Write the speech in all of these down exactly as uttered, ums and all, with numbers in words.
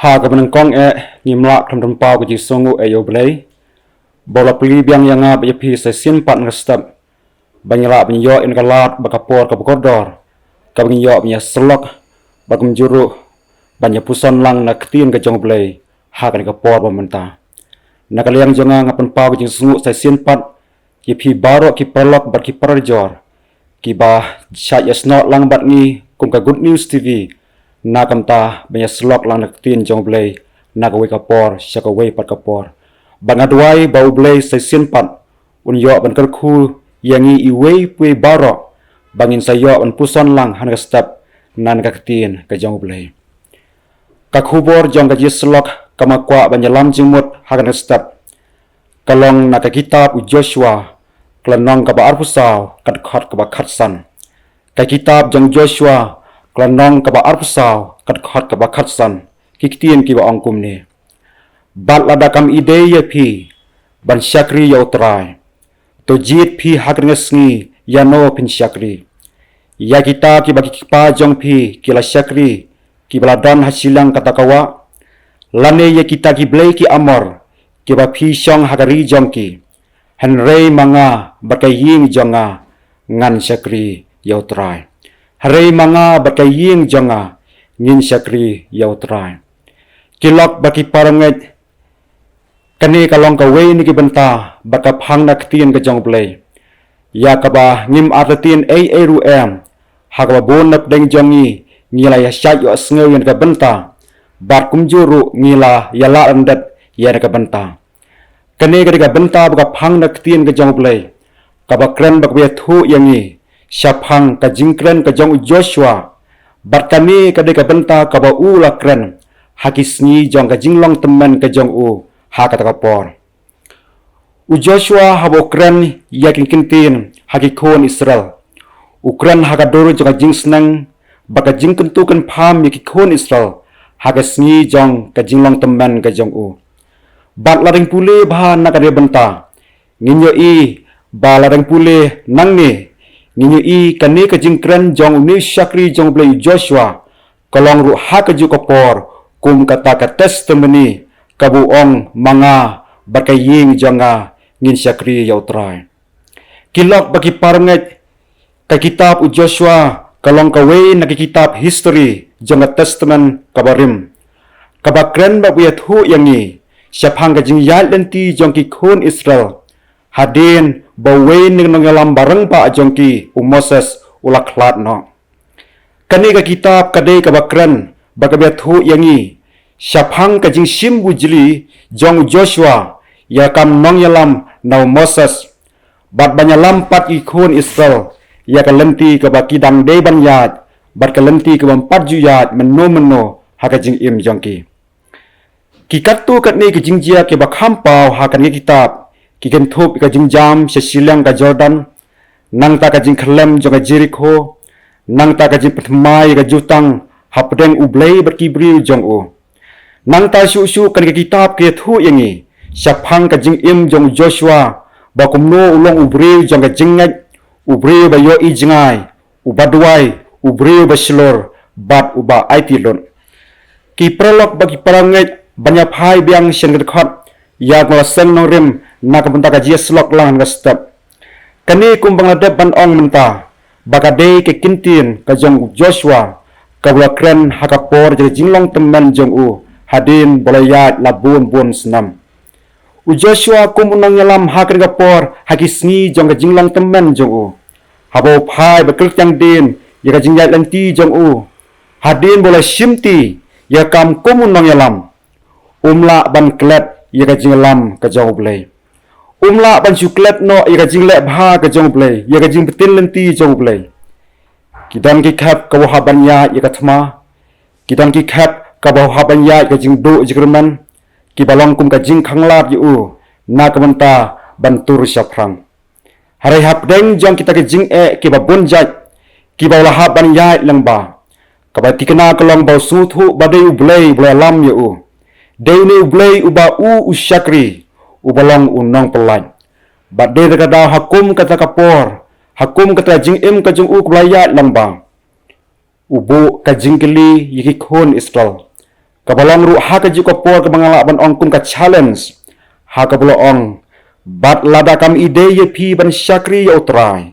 Ha kaba nyngkong eh, ngim lah khlem pynpaw ka jingsngewnguh eh ïa U Blei ba u la plie biang ïa nga bad ïa phi sa shisien pat na ka step, ba ngin lah ban ïoh ïa ka lad bad ka por kaba kordor, kaba ngin ïoh ban ïasyllok bad kumjuh ruh ban ïapuson lang na ka ktien ka jong U Blei ha kane ka por ba mynta. Na ka liang jong nga, nga pynpaw ka jingsngewnguh sa shisien pat ïa phi baroh ki paralok bad ki parajor kiba shait ïasnoh lang bad ngi kum ka Good News T V, na ka bynta ban ïasyllok lang na ka ktien jong U Blei na kawei ka por sha kawei pat ka por. Ba nga duwai ba U Blei sa shisien pat un ïoh ban kyrkhu ïa ngi iwei pa iwei baroh, ba ngin sa ïoh ban puson lang ha kane ka step na ka ktien ka jong U Blei. Ka khubor jong ka jingïasyllok kaba nga kwah ban ïalam jingmut ha kane ka step ka long na ka kitab u Joshua, ka lynnong kaba arphew saw, ka dkhot kaba khatsan. Ka kitab jong Joshua, ka lynnong kaba arphew saw, ka dkhot kaba khatsan. Ki ktien kiba ong kumne: Bad lada kam ïadei ïa phi ban shakri ïa U Trai, to jied phi ha kane ka sngi ïano phin shakri. Ïa kita kiba ki kpa jong phi ki la shakri, kiba la don ha shiliang kata ka wah, lane ïa kita ki blei ki Amor kiba phi shong ha ka ri jong ki. Hynrei ma nga bad ka ïing jong nga, ngan shakri ïa U Trai. Hynrei ma nga bad ka ïing jong nga, ngin shakri ïa U Trai. Ki lok bad ki parangeit, kane ka long kawei na ki bynta bad ka phang na ka ktien ka jong U Blei, ïa kaba ngim artatien ei ei ruh em. Ha kaba bun na pdeng jong ngi, ngi la ïa shait ïohsngew ïa kane ka bynta, bad kumjuh ruh ngi la ïa lah lyndet ïa kane ka bynta. Kane ka dei ka bynta bad ka phang na ka ktien ka jong U Blei, kaba kren bad kaba ïathuh ïa ngi shaphang ka jingkren ka jong u Joshua. Bad kane ka dei ka bynta kaba u la kren ha ki sngi jong ka jinglong tymmen ka jong u ha kata ka por. U Joshua haba u kren ïa ki kyntien ha ki khun Israel, u kren ha ka dur jong ka jingsneng bad ka jingkyntu kynpham ïa ki khun Israel ha ka sngi jong ka jinglong tymmen ka jong u. Bad lada ngi pule bha na kane ka bynta, ngin ïohi ba lada ngi pule nangne, ngin ïohi kane ka jingkren jong une u shakri jong U Blei u Joshua ka long ruh ha kajuh ka por kum kata ka testimony kaba u ong, ma nga bad ka ïing jong nga, ngin shakri ïa U Trai. Ki lok bad ki parangeit, ka kitab u Joshua ka long kawei na ki kitab history jong ka Testament kaba rim, kaba kren bad ba ïathuh ïa ngi shaphang ka jingïaid lynti jong ki khun Israel hadien ba uwei na ki nongïalam ba rangbah jong ki, u Moses, u la khlad noh. Kane ka kitab ka dei kaba kren bad kaba ïathuh ïa ngi shaphang ka jingshim bujli jong u Joshua ïa ka kam nongïalam na u Moses, bad ban ïalam pat ïa ki khun Israel ïa ka lynti kaba ki dang dei ban ïaid, bad ka lynti kaba ym pat ju ïaid mynno mynno ha ka jingim jong ki. Ki katto katne ki jingjia kiba kham paw ha kane ka kitab ki kynthup ïa ka jingjam sha shiliang ka Jordan, nangta ka jingkhyllem jong ka Jerikho, nangta ka jingpynthymmai ïa ka jutang hapdeng U Blei bad ki briew jong u. Nangta shuh shuh kane ka kitab ka ïathuh ïa ngi shaphang ka jingim jong u Joshua, ba kumno u long u briew jong ka jingngeit, u briew ba ïohi jngai, uba duwai, u briew ba shlur, bad uba aiti lut. Ki paralok bad ki parangeit, ban ïa phai biang sha kane ka dkhot ïa ka la seng nongrim na ka bynta ka jingïasyllok lang ha kane ka step. Kane kumba nga la dep ban ong mynta, ba ka dei ka kyntien ka jong u Joshua, kaba u la kren ha ka por jong ka jinglong tymmen jong u hadien ba u la ïaid la bun bun snem. U Joshua kum u nongïalam ha kane ka por ha ki sngi jong ka jinglong tymmen jong u, haba u phai bad kyrteng dien ïa ka jingïaid lynti jong u, hadien ba u la shimti ïa ka kam kum u nongïalam, um lah ban klet ïa ka jingïalam ka jong U Blei. Um lah ban shu klet noh ïa ka jingleh bha ka jong U Blei, ïa ka jingbtin lynti jong U Blei. Ki don ki khep kaba u hap ban ïaid ïa ka thma. Ki don ki khep kaba u hap ban ïaid ïa ka jingduh jingkyrmen, kiba long kum ka jingkhanglad ïa u na ka bynta ban tur shaphrang. Hynrei hapdeng jong kita ki jingeh kiba bun jait kiba u la hap ban ïaid lyngba, kaba thikna ka long ba u sngewthuh ba dei U Blei uba la ïalam ïa u. Dei une U Blei uba u u shakri, uba long u nongpyllait. Bad dei da ka daw ha kum kata ka por, ha kum kata ka jingim ka jong u kaba la ïaid lyngba, u buh ka jingkylli ïa ki khun Israel, Kaba long ruh ha kajuh ka por kaba nga lah ban ong kum ka challenge, ha kaba la ong, bad lada kam ïadei ïa phi ban shakri ïa U Trai,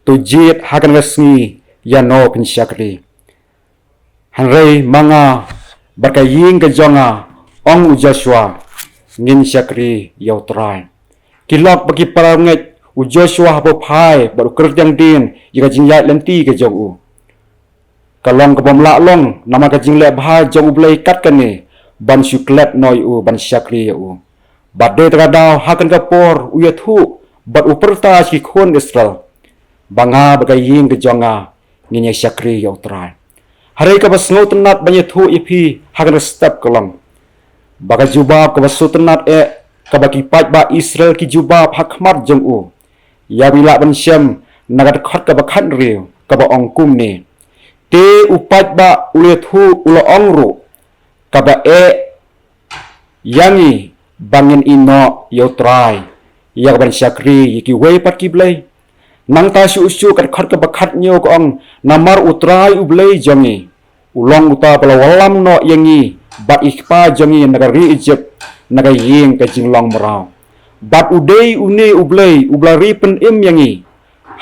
to jied ha kane ka sngi ïano phin shakri. Hynrei ma nga bad ka ïing ka jong nga, ong u Joshua, ngin shakri ïa U Trai. Ki lok bad ki para ngeit, u Joshua haba u phai bad u kyrtiang dien ïa ka jingïaid lynti ka jong u, ka long kabym lah long namar ka jingleh bha jong U Blei kat kane ban shu klet noh ïa u ban shakri ïa u. Bad dei ta ka daw ha kane ka por u ïathuh bad u pyrta sha ki khun Israel ba nga bad ka ïing ka jong nga ngin ïa shakri ïa U Trai. Hynrei kaba sngewtynnat ban ïathuh ïa phi ha kane ka step ka long ba ka jubab kaba sngewtynnat eh kaba ki paidbah Israel ki jubab ha khmat jong u, ïa ba ngi lah ban shem na ka dkhot kaba khathynriew kaba ong kumne: Te u paidbah u la ïathuh, u la ong ruh, kaba eh ïa ngi ba ngin ïehnoh ïa U Trai ïa kaban shakri ïa kiwei pat ki blei. Nangta shuh shuh ka dkhot kaba khathynñiew ka ong: Namar U Trai U Blei jong ngi u long uta ba la wallam noh ïa ngi bad ïa ki kpa jong ngi na ka ri Ijipt, na ka ïing ka jinglong mraw. Bad u dei une U Blei uba la ri pynim ïa ngi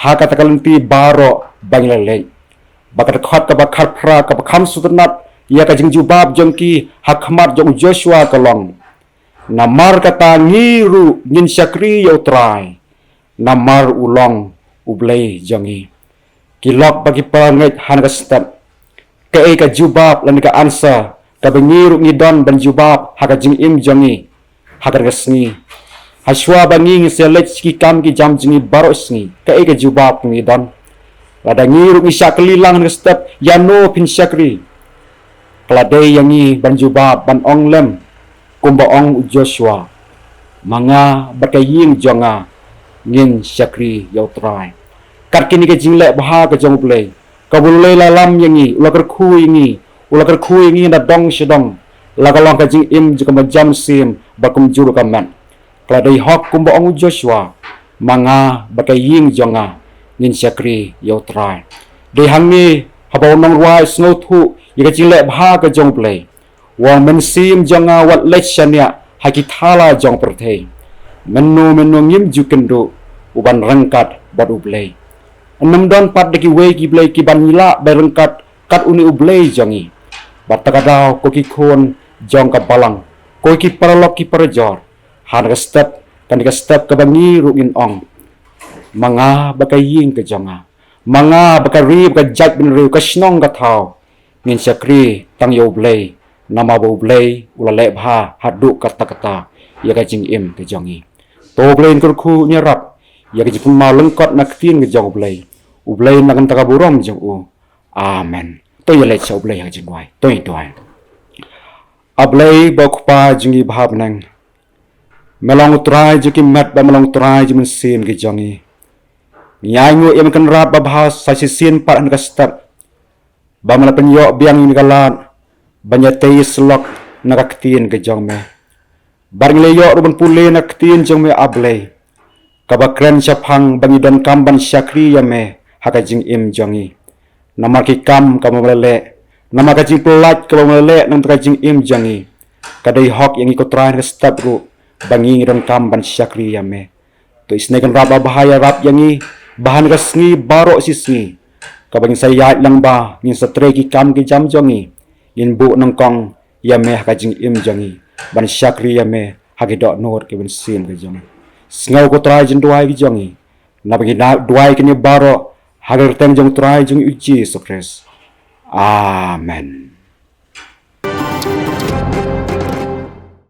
ha kata ka lynti baroh ba ngi la leit. Bad ka dkhot kaba khatphra kaba kham sngewtynnat ïa ka jingjubab jong ki ha khmat jong u Joshua ka long: Namar kata ngi ruh ngin shakri ïa U Trai, namar u long U Blei jong ngi. Ki lok bad ki para ngeit, ha kane ka step, kaei ka jubab lane ka answer kaba ngi ruh ngi don ban jubab ha ka jingim jong ngi ha kane ka sngi? Hashwa ba ngi ngin sa leit sha ki kam ki jam jong ngi baroh sngi, kaei ka jubab ngi don? Lada ngi ruh ngi shah kylli lang ha kane ka step, ïano phin shakri? Ka la dei ïa ngi ban jubab ban ong lem kumba ong u Joshua: Ma nga bad ka ïing jong nga ngin shakri ïa U Trai. Kat kine ki jingleh bha ka jong U Blei, kaba U Blei u la lam ïa ngi, u la kyrkhu ïa ngi, u la kyrkhu ïa ngi na dong sha dong, la ka long ka jingim jong ka jam mynsiem bad kumjuh ka met. Ka la dei hok kumba ong u Joshua: Ma nga bad ka ïing jong nga ngin shakri ïa U Trai. Dei hangne haba u nongrwai u sngewthuh ïa ka jingleh bha ka jong U Blei, u ong: Mynsiem jong nga wat leit shaniah ha ki thala jong ka pyrthei. Mynno mynno ngim ju kynduh u ban ryngkat bad U Blei. Ym don pat da kiwei ki blei kiban ngi lah ban ryngkat kat une U Blei jong ngi. Bad ta ka daw, ko ki khun jong ka balang, ko ki paralok ki parajor, ha kane ka step, kane ka step kaba ngi ruh ngin ong: Ma nga bad ka ïing ka jong nga, ma nga bad ka ri bad ka jaitbynriew, ka shnong ka thaw, ngin shakri tang ïa U Blei, namar ba U Blei u la leh bha haduh katta katta ïa ka jingim ka jong ngi. To U Blei un kyrkhu, un ïarap ïa ka jingpynmaw lyngkot na ka ktien ka jong U Blei. U Blei un ai kata ka burom jong u. Amen. To ïa leit sha U Blei ha ka jingduwai. To ïa duwai. A Blei bad Kpa jong ngi ba ha bneng, me long U Trai jong ki met bad me long U Trai jong ki mynsiem ki jong ngi. Ngi ainguh ïa me Kynrad babha sa shisien pat ha kane ka step ba me la pynïoh biang ïa ngi ka lad ban ïatei syllok na ka ktien ka jong me. Bad ngi la ïoh ruh ban pule na ka ktien jong me, A Blei, kaba kren shaphang ba ngi donkam ban shakri ïa me ha ka jingim jong ngi. Namar ki kam kaba me la leh, namar ka jingpyllait kaba me la leh na ka bynta ka jingim jong ngi, ka dei hok ïa ngi ko Trai ha kane ka step ruh ba ngi ngi donkam ban shakri ïa me. To isynei Kynrad babha, ïarap ïa ngi ba ha kane ka sngi baroh shi sngi kaba ngin sa ïaid lang ba ngin sa trei ki kam ki jam jong ngi, ngin buh nyngkong ïa me ha ka jingim jong ngi, ban shakri ïa me ha ki dohnud ki mynsiem ki jong ngi. Sngew ko Trai jingduwai ki jong ngi, naba ngi duwai kine baroh ha ka kyrteng jong U Trai jong ngi U Jisu Khrist. Amen.